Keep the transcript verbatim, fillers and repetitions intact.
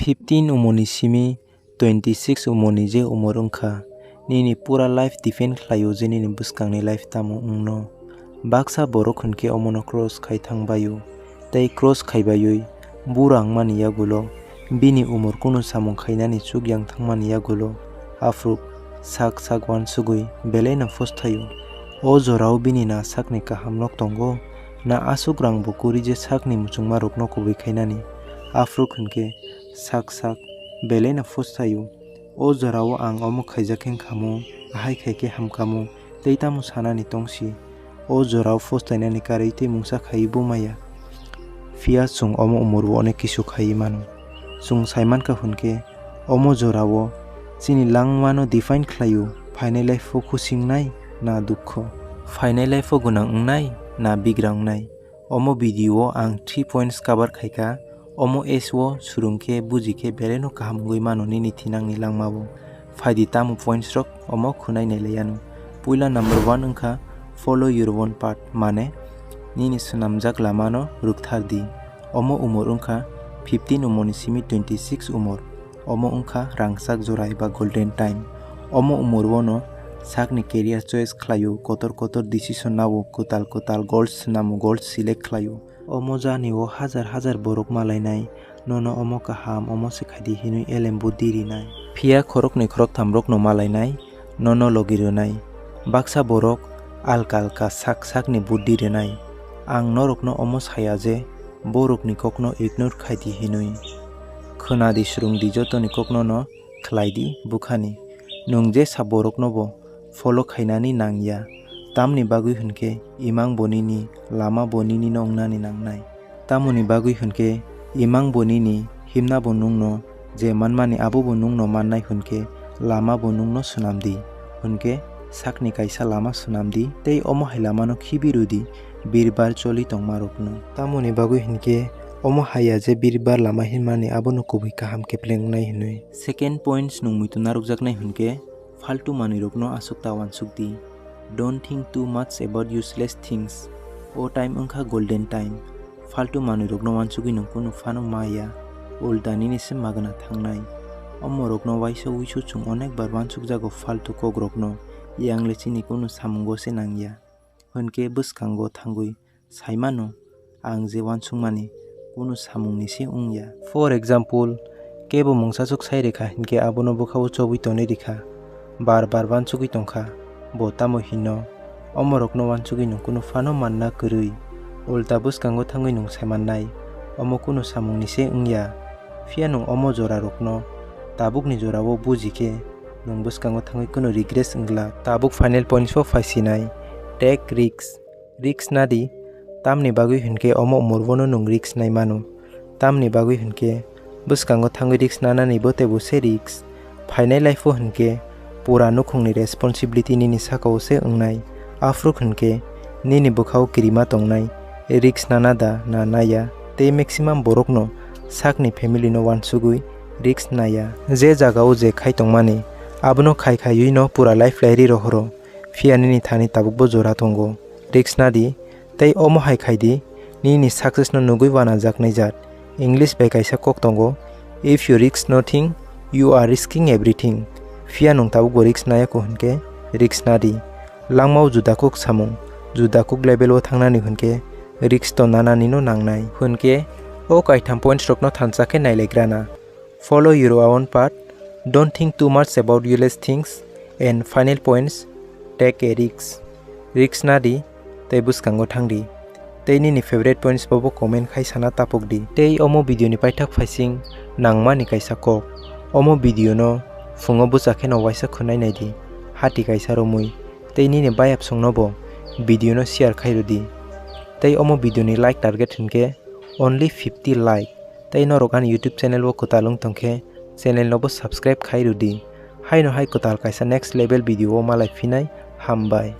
Fifteen umorni simi twenty six umorni je umor wngkha, nini pura life depend khlaio je nini bwskangni life tamo wngno. Baksa borok hwnkhe omono cross khai thangbaio, tei cross khaibaiwi bura wngmani yagulo bini umor kunu samung khainani chukyang thangmani yagulo aphuru sak sak uansugwi belaino phusthaio. O jorao bini na sakni kaham nok tongo, na aswk rang bo kwrwi je sakni muchungmarokno kubui khainani? Aphuru hwnkhe sak sak belaino phusthaio. O jorao ang omo khaijak khe wngkhamu, ahai khai khe hamkhamu, tei tamo sanani tongsi? O jorao phusthainani karwi tei mungsa khaiwi bo maya. Phiya chwng omo umoro onek kisu khaiwi mano. Chwng sai mankha hwnkhe, omo jorao chini langmano define khlaio, phainai life o khusi wngnai na dukho, phainai life o gwnang wngnai na bigra wngnai. Omo video o ang three points cover khaikha. Omo age o surung khe buji khe belaino kaham wngwi mano nini thinangni langmao. Phaidi tamo points rok omo khwnai nailaiano. Puila number one wngkha follow your own path, mane nini swnamjak lamano rwkthardi. Omo umor wngkha fifteen umorni simi twenty six umor. Omo wngkha rangchak jora eba golden time. Omo umor bono sakni career choice khlaio, kotor kotor decision nao, kwtal kwtal goals swnamo, goals select khlaio. Omo jani o hajar hajar borok malainai, nono omo kaham, omo se khaidi hinwi elem buddi rinai. Phiya khoroknwi khoroktham rokno malainai, nono logi rwnai. Baksa borok alka alka sak sakni buddi rwnai. Ang norokno omo saya je borokni kokno ignore khaidi hinwi. Khwnadi, swrwngdi, jotoni kokno no khlaidi bukhani. Nwng jesa borokno bo follow khainani nangya, tamni bagwi hwnkhe imang bo nini lama bo nini no wngnani nangnai. Tamoni bagwi hwnkhe imang bo nini himna bo nwngno je manmani abo bo nwngno mannai hwnkhe lama bo nwngno swnamdi. Hwnkhe sakni kaisa lama swnamdi tei omo hai lamano khibi rwdi birbar choli tongmarokno. Tamoni bagwi hwnkhe omo haiya je birbar lama hinmani abono kubui kaham khe pleng wngnai hinwi. Second points nwng muitu narwkjaknai hwnkhe faltu manwirokno aswk ta uansukdi. Don't think too much about useless things. O time wngkha golden time. Faltu manwirokno uansugwi nwng kunu phano maya, ulta nini se magwna thangnai. Omorokno waisa uisu chwng onek bar uansukjago faltu kokrokno, yangle chini kunu samungo se nangya. Hwnkhe bwskango thangwi saimano, ang je uansukmani kunu samungni se wngya. For example, kebo mungsaswk sai rikha hinkhe abono bwkhao chobwi tonwi rikha, bar bar uansugwi tongkha, bo tamo hino? Omorokno uansugwi nwng kunu phano manna kwrwi, ulta bwskango thangwi nwng saimannai, omo kunu samungni se wngya. Phiya nwng omo jorarokno tabukni jorao buji khe nwng bwskango thangwi kunu regrets wngla. Tabuk final points o phaisinai, take risks. Risk nadi, tamni bagwi hwnkhe omo umor bono nwng risk nai mano. Tamni bagwi hwnkhe bwskango thangwi risk nanani bo teibo se risk. Phainai life o hwnkhe pura nukhungni responsibility nini sakao se wngnai. Aphuru hwnkhe nini bwkhao kirima tongnai, risk nana da na naya, tei maximum borokno sakni family no uansugwi risk naya. Je jagao je khai tongmani, abono khai khaiwi no pura life lairi rohoro. Phiya nini thani tabukbo jora tongo. Risk nadi, tei omo hai khaidi, nini success no nugwi wanajaknai jat. English bai kaisa kok tongo, "If you risk nothing, you are risking everything." Phiya nwng tabukbo risk nayakho hwnkhe risk nadi. Langmao juda kuk samung, juda kuk level o thangnani hwnkhe risk to nanani no nangnai. Hwnkhe o kaitham points rokno thansa khe nailaigrana. Follow your own path, don't think too much about useless things, and final points, take a risk. Risk nadi, tei bwskango thangdi. Tei nini favorite points bobo comment khai sana tapokdi. Tei omo video ni paithak phaising nangmani kaisa kok. Omo video no phungo bwsa kheno waisa khwnai naidi. Hati kaisa romwi. Tei nini bayapsongno bo video no share khai rwdi. Tei omo video ni like target hwnkhe only fifty like. Tei norok ani YouTube channel o kwtal wng tongkhe channel no bo subscribe khai rwdi. Haino hai kwtal kaisa next level video o malai phinai, hambai.